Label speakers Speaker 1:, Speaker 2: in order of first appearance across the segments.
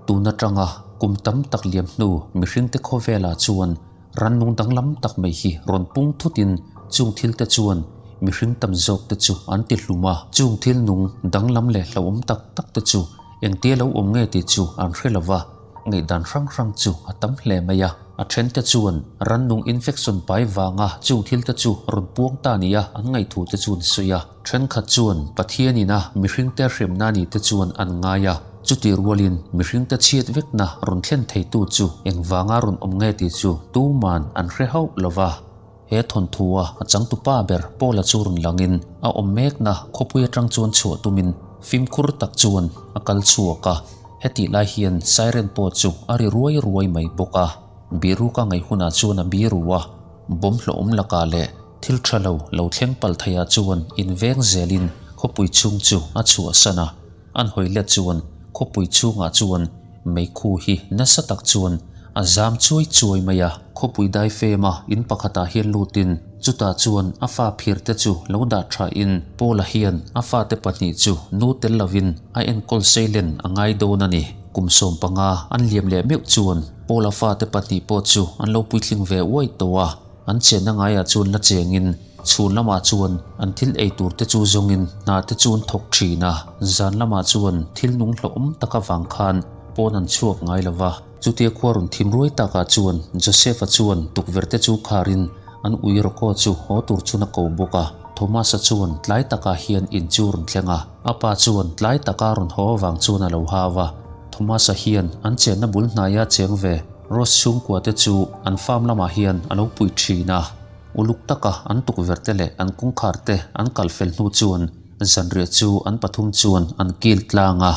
Speaker 1: Tun atanga kum tam tak liam hnu mihringte khawvelah chuan rannung danglam tak mai hi rawn pung thutin chung thilte chuan mihring tam zawkte chu an ti hlum a. Chung thil nung danglam leh hlauhawm tak takte chu engtia lo awm nge tih chu an hre lo va. Ngaihdan hrang hrang chu a tam hle mai a, a thente chuan rannung infection pai vanga chung thilte chu rawn puang ta nia an ngaihthu te chuan sawi a. Thenkhat chuan Pathianin a mihringte hremna ni te chuan an ngai a, chutih rualin mihringte chhiat vekna rawn thlen theitu chu engvanga rawn awm nge tih chu tuman an hre hauh lo va. He thawnthu-a a changtupa ber Paula chu rawn langin a awm mekna khawpui atang chuan chhuah tumin fimkhur tak chuan a kal chhuak a, hetih lai hian siren pawh chu a ri ruai ruai mai bawk a. Biruka ngaih hunah chuan a biru a, bawm hlawhawm lakah leh thil tha lo lo thleng palh theiah chuan inveng zelin khawpui chhung chu a chhuahsan a. An hawi let chuan khawpui chhungah chuan meikhu hi nasa tak chuan a zam chuai chuai mai a. Khawpui dai fema in pakhatah hian lutin chutah chuan a fa phir te chu lo dah thain Paula hian a fate pahnih chu nu tel lovin a enkawl seilen a ngai dawn a ni. Kum 15 an liam leh meuh chuan Paula fate pahnih pawh chu an lo puitling ve uai tawh a. An chenna ngaiah chuan la chengin chhun lamah chuan an thil ei tur te chu zawngin hna te chu an thawk thin a, zan lamah chuan thil nung hlauhawm tak avang khan pawn an chhuak ngai lo va. Chutia khua rawn thim ruai takah chuan Joseph-a chuan tukverh te chu kharin an ui rawkaw chu haw tur chuan a ko bawk a. Thomas-a chuan tlai takah hian in chu rawn thleng a, a pa chuan tlai taka rawn haw avang chuan a lo hau a. Thomas-a hian an chenna bul hnaia cheng ve Rose chhungkua te chu an farm lamah hian a lo pui thin a, uluk taka an tukverh te leh an kawngkhar te an kal fel hnu chuan zanriah chu an pathum chuan an kil tlang a.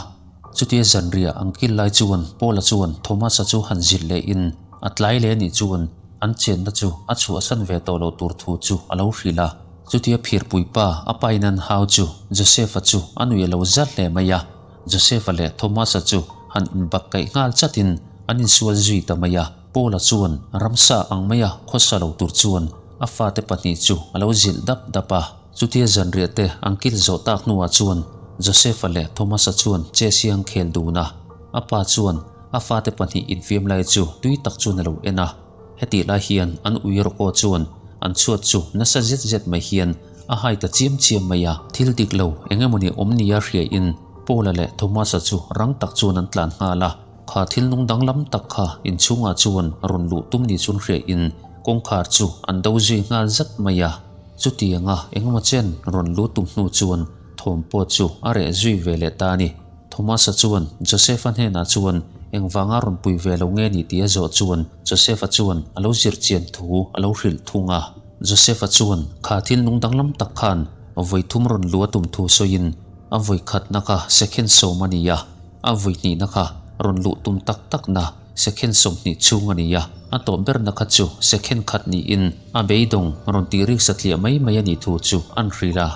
Speaker 1: Chutia zanriah an kil lai chuan Paula chuan Thomas-a chu han zilh leh in a tlai leh anih chuan an chenna chu a chhuahsan ve tawh loh tur thu chu a lo hrilh a. Chutia phirpui pa a pain an hau chu Joseph-a chu a nui a lo zat hle mai a. Joseph-a leh Thomas-a chu han inbak kaih nghal chatin an insual zui ta mai a. Paula chuan ramsa ang maia khawsa lo tur chuan a fate pahnih chu a lo zilh dap dap a. Chutia zanriah te an kil zawh tak hnuah chuan Joseph-a leh Thomas-a chuan che siang khel dun a. A pa chuan a fate pahnih infiam lai chu tui tak chuan a lo en a. Hetih lai hian an ui rawkaw chuan an chhuat chu nasa zet zet mai hian a hai ta chiam chiam mai a. Thil dik lo eng emawni awm nia hriain Paula leh Thomasa chu rang tak chuan an tlan nghal a. Kha thil nung danglam tak kha inchhungah chuan rawn luh tum ni chuan hriain kawngkhar chu an do zui nghal zat mai a. Chutianga eng emaw chen rawn luh tum hnu chuan thawm pawh chu a reh zui ve leh ta a ni. Thomasa chuan Joseph-a hnenah chuan engvanga rawn pui ve lo nge ni tih a zawh chuan Joseph-a chuan a lo zir chian thu a lo hrilh thung a. Joseph-a chuan kha thil nung danglam tak khan vawi thum rawn lu a tum thu sawiin a vawi khatna kha second sawm a ni a, a vawi hnihna kha rawn luh tum tak takna second 20 chhung a ni a, a tawp berna kha chu second khat niin a beidawng rawn tih rik satliah mai mai a nih thu chu an hrilh a.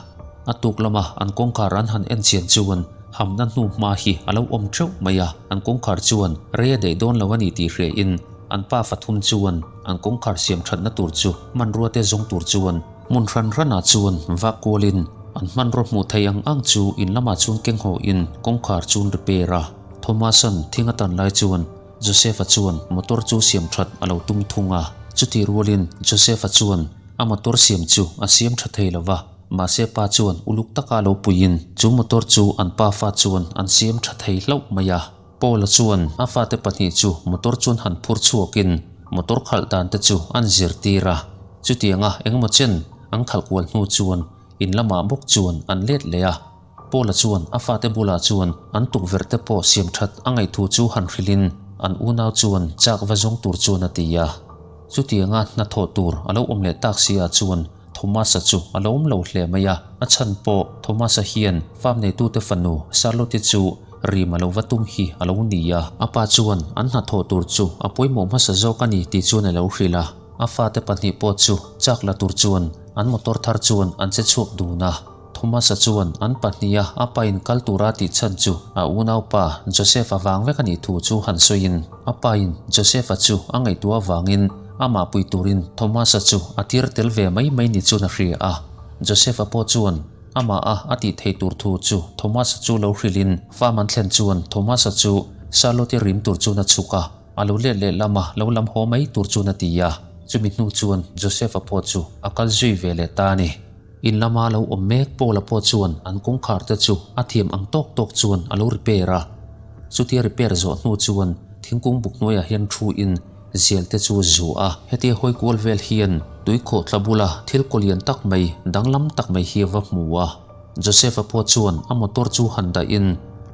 Speaker 1: A tuk lama an kawngkhar an han en chian chuan hamna hnu hma hi a lo awm theuh mai a, an kawngkhar chuan rei a daih dawn lo a ni tih hriain an pa fathum chuan an kawngkhar siam thatna tur chu hmanrua te zawng tur chuan hmun hran hranah chuan vak kualin an hmanraw hmuh theih ang ang chu in lamah chuan keng hawhin kawngkhar chu an repair a. Thomas-a'n thing a tan lai chuan Joseph-a chuan motor chu siam that a lo tum thung a, chutih rualin Joseph-a chuan a motor siam chu a siam tha thei lo va. Mahse pa chuan uluk taka lo puiin chu motor chu an pa fa chuan an siam tha thei hlauh mai a. Paula chuan a fate pahnih chu motor chuan han phur chhuakin motor khalh dan te chu an zirtir a. Chutianga engemaw chen an khalh kual hnu chuan in lamah bawk chuan an let leh a. Paula chuan a fate bulah chuan an tukverh te pawh siam that a ngaihthu chu han hrilhin an unau chuan chak va zawng tur chuan a ti a. Chutianga hnathawh tur a lo awm leh tak si ah chuan Thomas-a chu a lo awm lo hle mai a, a chhan pawh Thomas-a hian farm neitute fanu Charlotte-i chu rim a lo va tum hi a lo ni a. A pa chuan an hnathawh tur chu a pawimawh hmasa zawk a ni tih chuan a lo hrilh a, a fate pahnih pawh chu chak la tur chuan an motor thar chuan an che chhuak dun a. Thomas-a chuan an pahniha a pain kal tura tih chhan chu a unaupa Joseph-a vang vek a nih thu chu han sawiin, a pain Joseph-a chu a ngaihtuah avangin amah pui turin Thomas-a chu a tir tel ve mai mai ni chuan a hria a. Joseph-a pawh chuan amah a a tih theih tur thu chu Thomas-a chu lo hrilhin farm an thlen chuan Thomas-a chu Charlotte-i rim tur chuan a chhuk a, a lo let leh lama lo lam haw mai tur chuan a ti a. Chumi hnu chuan Joseph-a pawh chu a kal zui ve leh ta a ni. In lama lo awm mek Paul-a pawh chuan an kawngkhar te chu a thiam ang tawk tawk chuan a lo repair a. Chutia repair zawh hnu chuan thingkung buk hnuaiah hian thu in zial te chu zu a. Hetia hawi kual vel hian tui khawhthla bula thil kaw lian tak mai danglam tak mai hi a va hmu a. Joseph-a pawh chuan a motor chu han dahin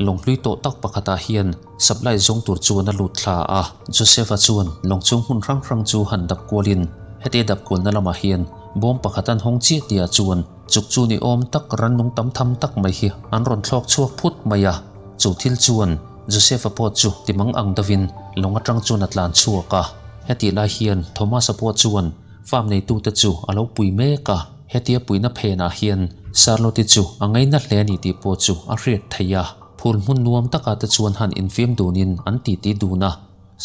Speaker 1: lawng hlui tawh tak pakhatah hian supply zawng tur chuan a lut thla a. Joseph-a chuan lawng chhung hmun hrang hrang chu han dap kualin hetia dap kualna lamah hian bawm pakhat an hawng chiah tihah chuan chuk chu ni awm tak rannung tam tham tak mai hi an rawn thlawk chhuak phut mai a. Chu thil chuan Joseph-a pawh chu ti mang ang deuhin lawng atang chuan a tlan chhuak a. Hetih lai hian Thomas-a pawh chuan farm neitute chu a lo pui mek a. Hetia puihna phenah hian Charlotte-i chu a ngaina hle a ni tih pawh chu a hriat theih a. Phul hmun nuam takah te chuan han infiam dunin an titi dun a.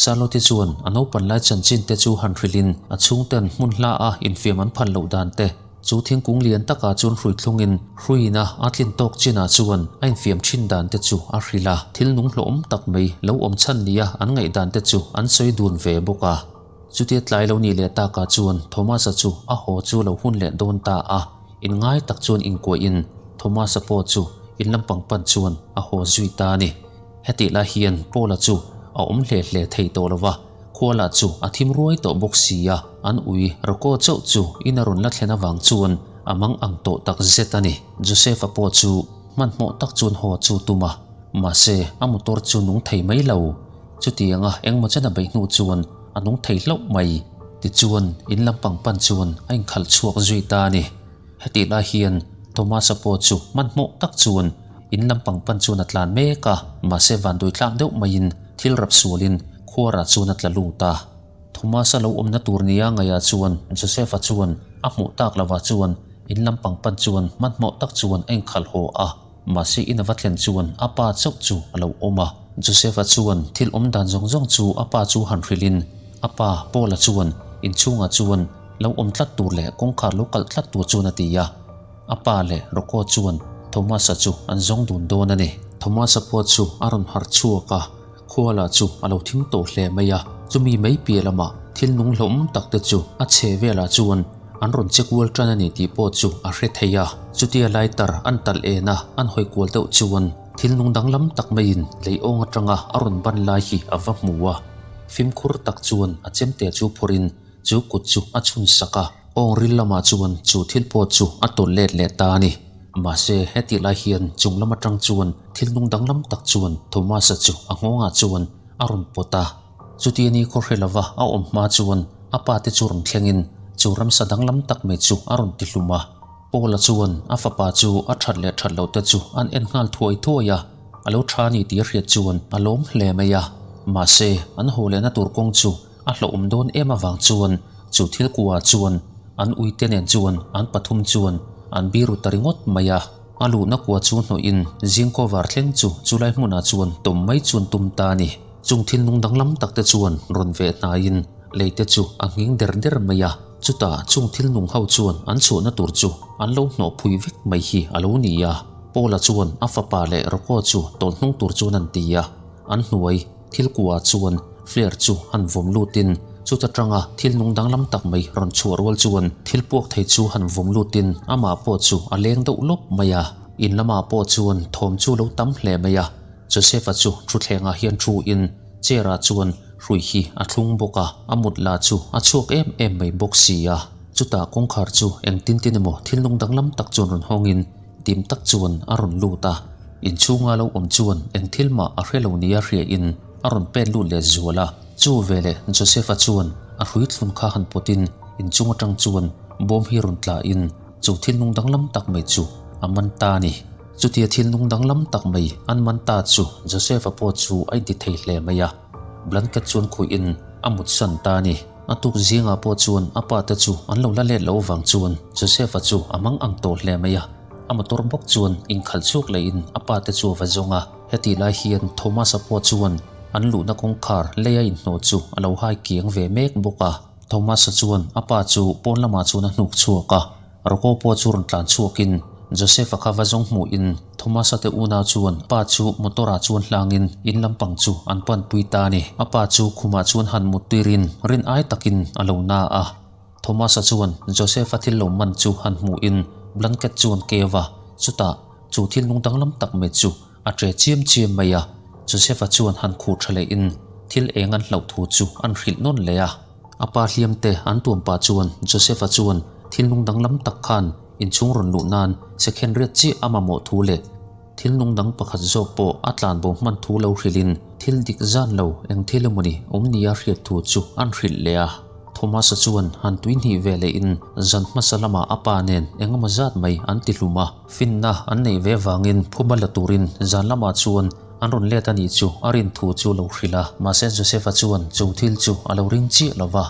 Speaker 1: Charlotte-i chuan a naupan lai chanchin te chu han hrilhin a chhungten hmun hla a infiam an phan loh dan te chu thingkung lian takah chuan hrui thlungin hruiin a a tlin tawk chinah chuan a infiam thin dan te chu a hrilh a. Thil nung hlawhawm tak mai lo awm chhan nia an ngaih dan te chu an sawi dun ve bawk a. Chutia tlai lo nih leh takah chuan Thomas-a chu a haw chu lo hun leh dawn ta a, inngai tak chuan inkuahin Thomas-a pawh chu in lampang pan chuan a haw zui ta a ni. Hetih lai hian Paula chu a awm hle hle thei tawh lo va, khua lah chu a thim ruai tawh bawk si a, an ui Rocco chauh chu in a rawn la thlen avang chuan a mang ang tawh tak zet a ni. Joseph-a pawh chu hmanhmawh tak chuan haw chu tum a, mahse a motor chu nung thei mai lo. Chutianga engmaw chen a beih hnu chuan a nung thei hlauh mai. Tichuan, in lampang pan chuan a inkhalh chhuak zui ta a ni. Hetih lai hian Thomas-a pawh chu hmanhmawh tak chuan in lampang pan chuan a tlan mek a, mahse vanduai tlak deuh maiin thil rap sualin khuarah chuan a tla lut a. Thomas-a lo awmna tur nia ngaihah chuan Joseph-a chuan a hmuh tak lovah chuan in lampang pan chuan hmanhmawh tak chuan a inkhalh haw a. Mahse in a va thlen chuan a pa chauh chu a lo awm a. Joseph-a chuan thil awm dan zawng zawng chu a pa chu han hrilhin, a pa Paul-a chuan inchhungah chuan lo awm tlat tur leh kawngkhar lo kalh tlat tur chuan a ti a. A pa leh Rocco chuan Thomas-a chu an zawng dun dawn a ni. Thomas-a pawh chu a rawn harh chhuak a, khua lah chu a lo thim tawh hle mai a. Chumi mai piah lamah thil nung hlawm tak te chu a chhe velah chuan An rawn che kual tan a ni tih pawh chu a hre thei a. Chutia lighter an talh en a, an hawi kual deuh chuan thil nung danglam tak maiin lei awng atanga a rawn ban lai hi a va hmu a. Fimkhur tak chuan a chemte chu phawrhin chu kut chu a chhun sak a. Awng ril lamah chuan chu thil pawh chu a tawlh let leh ta a ni. Mahse, hetih lai hian chung lam atang chuan thil nung danglam tak chuan Thomas-a chu a nghawngah chuan a rawn pawt a. Chutia ni khaw hre lova a awm hma chuan a pa te chu rawn thlengin chu ramsa danglam tak mai chu a rawn ti hlum a. Paula chuan a fapa chu a that leh that loh te chu an en nghal thuai thuai a, a lo tha ni tih a hriat chuan a lawm hle mai a. Mahse, an haw lehna tur kawng chu a hlauhawm dawn em avang chuan chu thil kuah chuan an uite nen chuan an pathum chuan an biru ta ringawt mai a. A luhna kua chu hnawhin zing cover thleng chu chulai hmunah chuan tawm mai chuan tum ta a ni. Chung thil nung danglam tak te chuan rawn veh hnaiin lei te chu a nghing der der mai a. Chutah chung thil nung ho chuan an chhuahna tur chu an lo hnawh phui vek mai hi a lo ni a. Paula chuan a fapa leh Rocco chu tawlh hnung tur chuan an ti a. An hnuai thil kuah chuan flare chu han vawm lutin chuta tanga thil nung danglam tak mai rawn chhuah rual chuan thil puak thei chu han vawm lutin amah pawh chu a leng deuh lawp mai a. In lamah pawh chuan thawm chu lo tam hle mai a. Joseph-a chu thutthlengah hian thu in chair-ah chuan hrui hi a thlung bawk a, a mut lah chu a chhuak em em mai bawk si a. Chutah kawngkhar chu engtin tin emaw thil nung danglam tak chuan rawn hawngin dim tak chuan a rawn lut a. Inchhunga lo awm chuan eng thil mah a hre lo nia hria in a rawn pen lut leh zual a. Chu veleh Joseph-a chuan a hrui thlun kha han pawt in inchung atang chuan bawm hi rawn tla in chu thil nung danglam tak mai chu a man ta a ni. Chutia thil nung danglam tak mai an man ta chu Joseph-a pawh chu a inti thei hle mai a, blanket chuan khuihin a mutsan ta a ni. A tuk zingah pawh chuan a pa te chu an lo la let loh vang chuan Joseph-a chu a mang ang tawh hle mai a, a motor bawk chuan inkhalh chhuak lehin a pa te chu a va zawng a. Hetih lai hian Thomas-a pawh chuan an luhna kawngkhar leia inhnawh chu a lo hai kiang ve mek bawk a. Thomas-a chuan a pa chu pawn lamah chuan a hnuk chhuak a, Rocco pawh chu rawn tlan chhuakin. Joseph-a kha va zawng hmuhin Thomas-a te unau chuan pa chu motor-ah chuan hlangin in lampang chu an panpui ta a ni. A pa chu khumah chuan han mut tuirin rin ai takin a lo na a. Thomas-a chuan Joseph-a thil lo man chu han hmuhin blanket chuan keu a, chutah chu thil nung danglam tak mai chu a ṭe chiam chiam mai a. Joseph-a chuan han khuh ṭha lehin thil eng an hlauh thu chu an hrilh nawn leh a. A pa hliam te an tuam pah chuan Joseph-a chuan thil nung danglam tak khan inchhung rawn luh nan second riat chiah a mamawh thu leh thil nung dang pakhat zawk pawh a tlan bo hman thu lo hrilhin thil dik zan lo eng thil emawni awm nia hriat thu chu an hrilh leh a. Thomas-a chuan han tui hnih ve lehin zan hmasa lamah a pa nen eng emaw zat mai an ti hlum a, finna an neih ve vangin phuba la turin zan lamah chuan An rawn let a nih chu a rin thu chu lo hrilh a, mahse Joseph-a chuan chu thil chu a lo ring chiah lo va.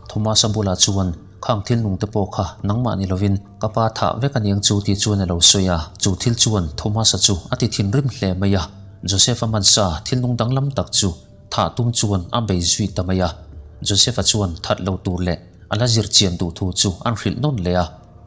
Speaker 1: Thomas-a bulah chuan, Khang thil nung te pawh kha nangmah ni lovin ka pa thah vek a niang chu tih chuan a lo sawi a. Chu thil chuan Thomas-a chu a ti thinrim hle mai a. Joseph-a hmansa thil nung danglam tak chu thah tum chuan a bei zui ta mai a. Joseph-a chuan that lo tur leh a la zir chian duh thu chu an hrilh nawn leh a.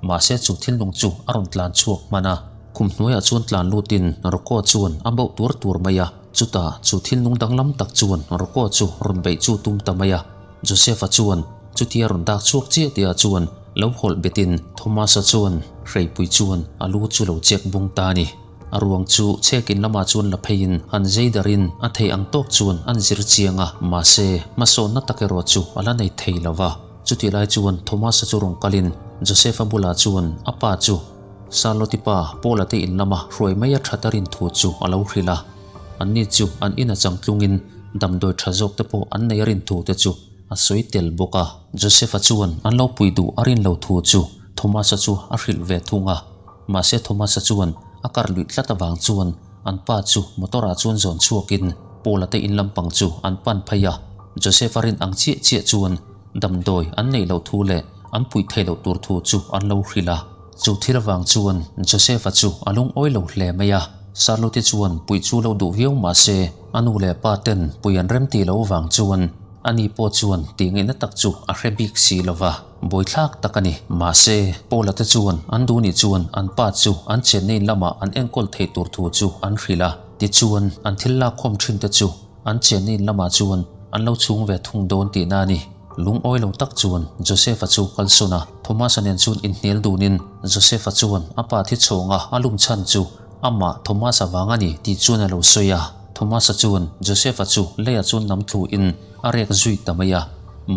Speaker 1: Mahse chu thil nung chu a rawn tlan chhuak hman a. Khum hnuaiah chuan tlan lutin Rocco chuan a bauh tuar tuar mai a. Chutah chu thil nung danglam tak chuan Rocco chu rawn beih chu tum ta mai a. Joseph-a chuan chutia rawn dak chhuak chiah tihah chuan lo hawlh betin Thomas-a chuan hreipui chuan a lu chu lo chek bung ta a ni. A ruang chu chhekin lamah chuan la pheiin han zei darin a thei ang tawk chuan an zir chiang a, mahse hmasawnna tak erawh chu a la nei thei lo va. Chutih lai chuan Thomas-a chu rawn kalin Joseph-a bulah chuan a pa chu Charlotte-i pa Paul-a te in lama hruai mai a that a rin thu chu a lo hrilh a. Anni chu an in a chang tlungin damdawi tha zawk te pawh an nei a rin thu te chu a sawi tel bawk a. Joseph-a chuan an lo pui duh a rin lo thu chu Thomas-a chu a hrilh ve thung a. Mahse Thomas-a chuan a kar luih tlat avang chuan an pa chu motor-ah chuan zawn chhuakin Paul-a te in lampang chu an pan phei a. Joseph-a rin ang chiah chiah chuan Damdawi an neih loh thu leh an puih theih loh tur thu chu an lo hrilh a. Chu thil avang chuan Joseph-a chu a lungawi lo hle mai a. Charlotte-i chuan puih chu lo duh viau mah se, a nu leh pa ten puih an rem tih loh avang chuan ani pawh chuan tih ngaihna tak chu a hre bik si lo va, buaithlak tak a ni. Mahse, Paula te chuan an duh nih chuan an pa chu an chenna in lamah an enkawl theih tur thu chu an hrilh a. Tichuan, an thil lakkhawm thin te chu An chenna in lamah chuan an lo chhung ve thung dawn tihna a ni. Lungawi lo tak chuan Joseph-a chu kalsawn a, Thomas-a nen chuan inhnial dunin Joseph-a chuan a pa thi chhawnga a lum chhan chu amah Thomas-a vang a ni tih chuan a lo sawi a. Thomas-a chuan Joseph-a chu leiah chuan nam thluin a rek zui ta mai a,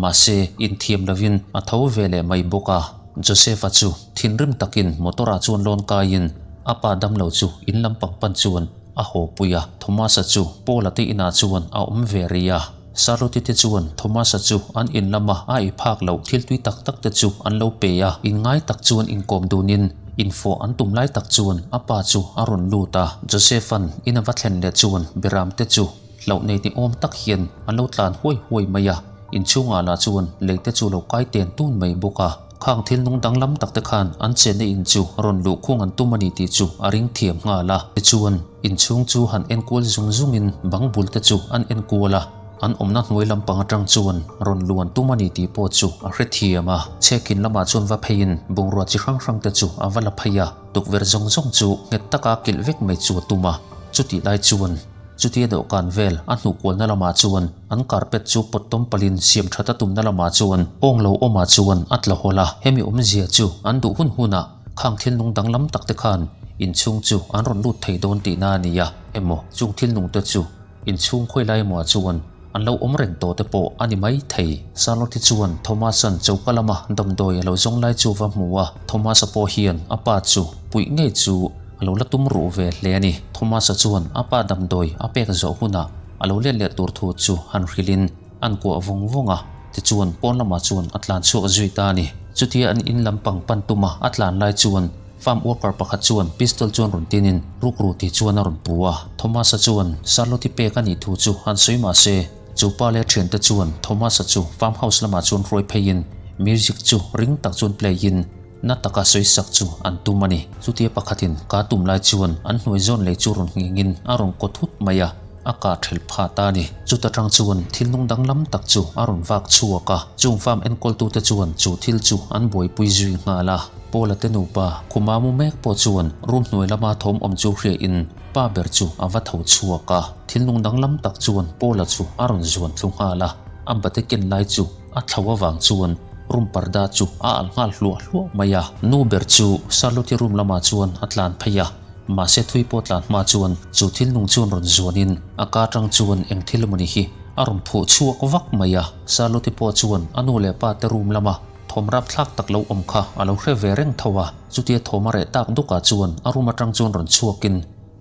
Speaker 1: mahse inthiam lovin a tho ve leh mai bawk a. Joseph-a chu thinrim takin motor-ah chuan lawn kaiin a pa damlo chu in lampang pan chuan A haw pui a, Thomas-a chu Paul-a te inah chuan a awm ve rih a. Charlotte-i te chuan Thomas-a chu an in lama a ei phak loh thil tui tak tak te chu an lo pe a. Inngai tak chuan inkawm dunin infawh an tum lai tak chuan a pa chu a rawn lut a. Joseph-a'n in a va thlen leh chuan Beram te chu hlauh nei ni awm tak hian an lo tlan huai huai mai a. Inchhungah lah chuan lei te chu lo kai ten tun mai bawk a. Khang thil nung danglam tak te khan an chenna in chu rawn luh khung an tum a ni tih chu a ring thiam nghal a. Tichuan, inchhung chu han enkual zung zungin bang bul te chu an enkual a, an awmna hnuai lampang atang chuan rawn luh an tum a ni tih pawh chu a hrethiam a. Chhekin lamah chuan va pheiin bungrua chi hrang hrang te chu a va la phei a, tukverh zawng zawng chu nghet taka kilh vek mai chu a tum a. Chutih lai chuan chutia dawhkan vel a hnuh kualna lamah chuan An carpet chu pawt tawm palin siam that a tumna lamah chuan awng lo awmah chuan a tla hawl a, hemi awmzia chu an duh hun hunah khang thil nung danglam tak te khan inchhung chu an rawn lut thei dawn tihna a ni a, emaw chung thil nung te chu inchhung khawi lai emaw ah chuan an lo awm reng tawh te pawh a ni mai thei. Charlotte chuan Thomas-a'n choka lama damdawi a lo zawng lai chu va hmu a, Thomas-a pawh hian a pa chu puih ngei chu a lo la tum ruh ve hle a ni. Thomas-a chuan a pa damdawi a pek zawh hunah A lo let leh tur thu chu han hrilhin an kuah vawng vawng a, tichuan pawn lamah chuan a tlan chhuak zui ta a ni. Chutia an in lam pang pan tuma a tlan lai chuan farm worker pakhat chuan pistol chuan rawn tinin rukru tih chuan a rawn pu a. Thomas-a chuan Charlotte-i pek a nih thu chu han sawi mah se, chu pa leh thiante chuan Thomas-a chu farm house lamah chuan hruai pheiin music chu ring tak chuan play in na taka sawi sak chu an tum a ni. Chutia pakhatin ka tum lai chuan an hnuai zawn lei chu rawn nghingin a rawn kaw thut mai a. a kah thelh phah ta a ni. Chuta tang chuan thil nung danglam tak chu a rawn vak chhuak a, chung farm enkawltute chuan chu thil chu an buaipui zui nghal a. Paula te nupa khuma mu mek pawh chuan room hnuai lama thawm awm chu hriain pa ber chu a va tho chhuak a. Thil nung danglam tak chuan Paula chu a rawn zuan thlu nghal a, a bate ken lai chu a thlo avang chuan room parda chu a alh nghal hluah hluah mai a. Nu ber chu Charlotte-i room lamah chuan a tlan phei a, mahse thui pawh tlan hma chuan chu thil nung chuan rawn zuanin a ka atang chuan eng thil emawni hi a rawn phuh chhuak vak mai a. Charlotte-i pawh chuan a nu leh pa te room lama thawm rapthlak tak lo awm kha a lo hre ve reng tho a, chutia thawm a reh tak dukah chuan a room atang chuan rawn chhuakin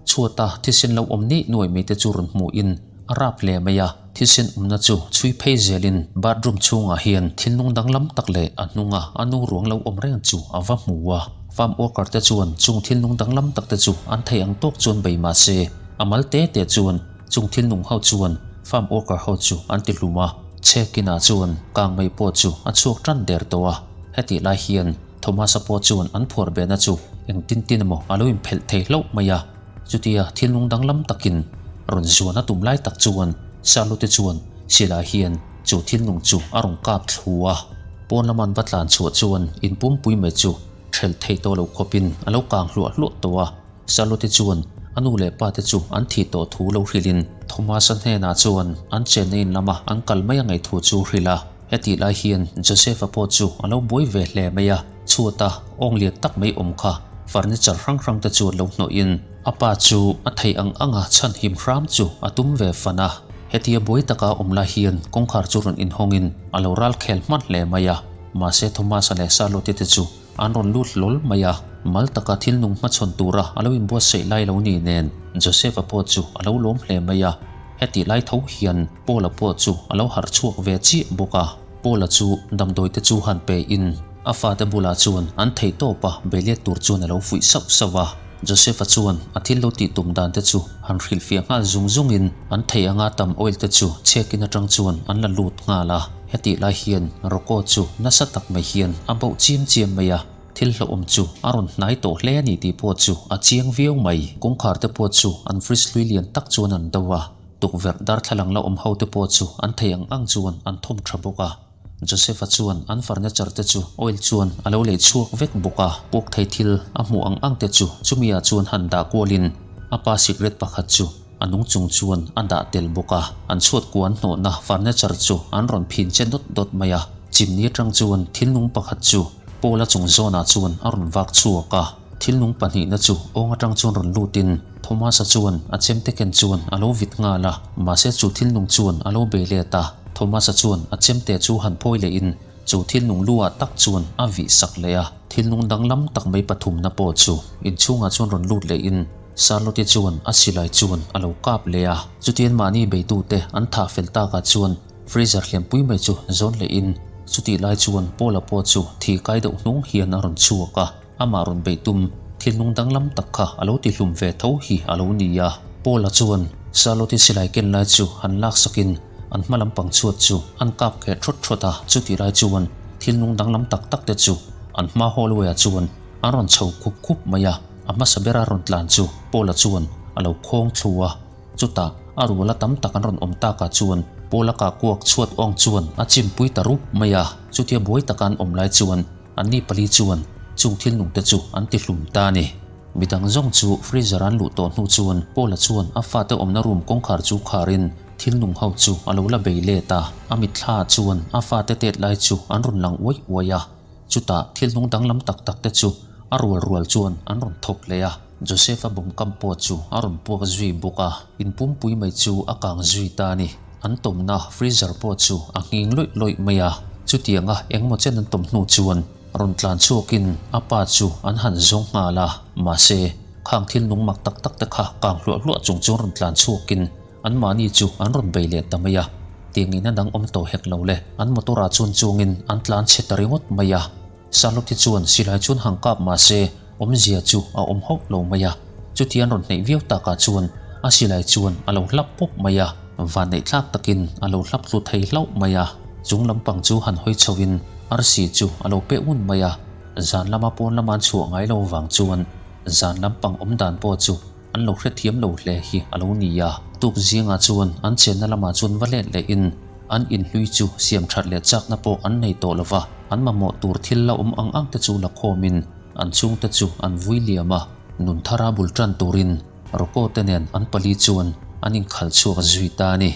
Speaker 1: Chhuata thisen lo awm nih nuai mai te chu rawn hmuhin a rap hle mai a, thisen awmna chu chhui phei zelin bathroom chhungah hian thil nung danglam tak leh a hnunga a nu ruang lo awm reng chu a va hmu a. Farm worker te chuan chung thil nung danglam tak te chu an thei ang tawk chuan bei mah se, a mal te te chuan chung thil nung ho chuan farm worker ho chu an ti hlum a. Chhekinah chuan kang mai pawh chu a chhuak tan der tawh a, hetih lai hian Thomas-a pawh chuan an phuar behna chu eng tin tin emaw a lo inphelh thei hlauh mai a, chutia thil nung danglam takin rawn zuan a tum lai tak chuan Charlotte chuan silai hian chu thil nung chu a rawn kap thlu a. Pawn lama an va tlan chhuah chuan in pumpui mai chu ṭhelh thei tawh lo khawpin a lo kang hluah hluah tawh a. Charlotte chuan a nu leh pa te chu an thih tawh thu lo hrilhin Thomas-a hnenah chuan an chenna in lama an kal mai a ngaih thu chu hrilh a. Hetih lai hian Joseph-a pawh chu a lo buai ve hle mai a, chhuata awng lian tak mai awm kha furniture hrang hrang te chu lo hnawhin a pa chu a theih ang anga chhan him hram chu a tum ve fan a. Hetia buai taka awm lai hian kawngkhar chu rawn inhawngin a lo ral khel hman hle mai a, mahse Thomas-a leh Charlotte-i te chu An rawn lut hlawl mai a, mal taka thil nung hmachhawn tura a lo inbuatsaih lai lo ni nen Joseph-a pawh chu a lo lawm hle mai a. Hetih lai tho hian Paul-a pawh chu a lo harh chhuak ve chiah bawk a. Paul-a chu damdawi te chu han pe in a fate bulah chuan an theih tawp a beilet tur chuan a lo fuih sauh sauh a. Joseph-a chuan a thil lo tih tum dan te chu han hrilhfiah nghal zung zung in an theih anga tam oil te chu chhek in atang chuan an la lut nghal a. Hetih lai hian Rocco chu nasa tak mai hian a bauh chiam chiam mai a, thil hlauhawm chu a rawn hnai tawh hle a ni tih pawh chu a chiang viau mai. Kawngkhar te pawh chu an fridge hlui lian tak chuan an do a, tukverh darthlalang la awm ho te pawh chu an thei ang ang chuan an thawm tha bawk a. Joseph-a chuan an furniture te chu oil chuan a lo lei chhuak vek bawk a, puk thei thil a hmuh ang ang te chu chumi ah chuan han dah kualin a pa cigarette pakhat chu a nung chung chuan a dah tel bawk a, an chhuat kua an hnawhna furniture chu an rawn phin che dawt dawt mai a, chimni atang chuan thil nung pakhat chu Paul-a chung zawnah chuan a rawn vak chhuak a, thil nung pahnihna chu awng atang chuan rawn lutin Thomas-a chuan a chemte ken chuan a lo vit nghal a, mahse chu thil nung chuan a lo bei let a, Thomas-a chuan a chemte chu han phawi lehin chu thil nung lu ah tak chuan a vih sak leh a, thil nung danglam tak mai pathumna pawh chu inchhungah chuan rawn lut lehin Charlotte chuan a silai chuan a lo kap leh a, chutian mahni beitute an thah fel takah chuan freezer hliampui mai chu zawn lehin chutih lai chuan Paula pawh chu thi kai deuh hnung hian a rawn chhuak a, amah rawn beih tum thil nung danglam tak kha a lo ti hlum ve tho hi a lo ni a. Paula chuan Charlotte silai ken lai chu han laksakin an hma lampang chhuat chu an kap kheh thawt thawt a, chutih lai chuan thil nung danglam tak tak te chu an hma hallway ah chuan an rawn chho khup khup mai a. A hmasa bera rawn tlan chu Paula chuan a lo khawng thlu a, chutah a ruala tam tak an rawn awm takah chuan Paula kah kuak chhuat awng chuan a chimpui ta rup mai a, chutia buai taka an awm lai chuan anni pali chuan chung thil nung te chu an ti hlum ta a ni. Midang zawng chu freezer an luh tawh hnu chuan Paula chuan a fate awmna room kawngkhar chu kharin thil nung ho chu a lo la bei let a, a mitthla chuan a fate tet lai chu an rawn lang uai uai a. Chutah thil hnung danglam tak tak te chu a rual rual chuan an rawn thawk leh a, Joseph-a bawmkam pawh chu a rawn puak zui bawk a, in pumpui mai chu a kang zui ta a ni. An tawmna freezer pawh chu a nghing lawih lawih mai a, chutianga engmaw chen an tawm hnu chuan rawn tlan chhuakin a pa chu an han zawng nghal a, mahse khang thil nung mak tak tak te kha kang hluah hluah chung chuan rawn tlan chhuakin Anmahni chu an rawn bei leh ta mai a, tiangin a dang awm tawh hek lo le. An motor ah chuan chungin an tlan chhe ta ringawt mai a. Charlotte chuan silai chuan hang kap mah se awmzia chu a awm hauh lo mai a. Chuti an rawn hneih viau takah chuan a silai chuan a lo hlap pawp mai a, vanneih thlak takin a lo hlap tlu thei hlauh mai a. Chung lampang chu han hawi chhoin arsi chu a lo peh un mai a. Zan lama pawn lama an chhuah ngai lo vang chuan zan lampang awm dan pawh chu An lo hrethiam lo hle hi a lo ni a. Naktuk zingah chuan an chenna lamah chuan va let lehin an inhlui chu siam that leh chakna pawh an nei tawh lo va, an mamawh tur thil la awm ang ang te chu la khawmin an chhungte chu an vui liam a, nun thara bul tan turin Rocco te nen an pali chuan an inkhalh chhuak zui ta a ni.